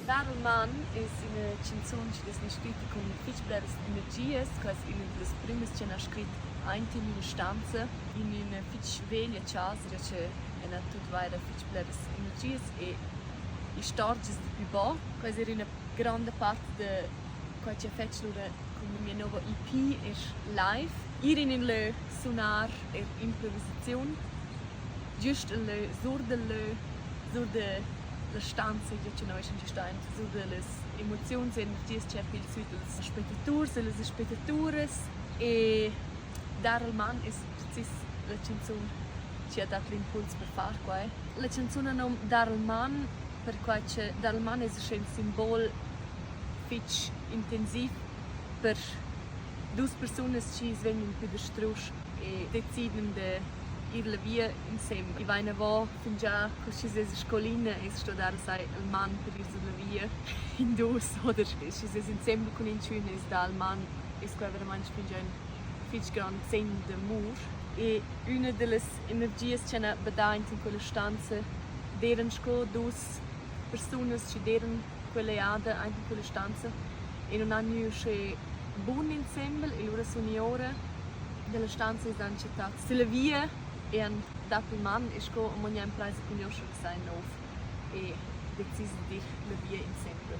Dar il man es üna chanzun chi'd es gnü scritta cun fich bleras energias. Quai es üna da las prümas chi han scrit aint in üna stanza in üna fich veglia chasa che han tut vaira fich bleras energias e istorgias da pü bod. Quai es eir üna gronda part da quai ch'eu fetsch lura cun mia nouva EP es live. Ir in ün lö, sunar eir improvisaziun. Güst il lö, sur dal lö, sur da la stanza ingio cha noi eschan güst aint, sur da las emoziuns e energias cha pigl sü dals spettaturs e las spettaturas e dar il man es precis la chanzun chi ha dat l'impuls per far quai. La chanzun ha nom Dar il man perquai cha dar il man es uschè ün simbol fich intensiv per duos persunas chi's vegnan pü dastrusch e deciden da ir la via insembel. I vain avo fingià cu chi's es a scolina e's sto dar sai il man per ir sur la via in duos oder schi's es insembel cun inchün e's dà il man es quai veramaing fingià ün fich grand segn d'amur. E üna da las energias ch'han badà aint in quella stanza d'eiran sco duos persunas chi d'eiran quella jada aint in quella stanza e nun han gnü uschè bun insembel e lura sun i ora dalla stanza e s'han chattats sülla via e han dat il man e sco amo gnanc prais a cugnuoscher sai nouv e decis d'ir la via insembel.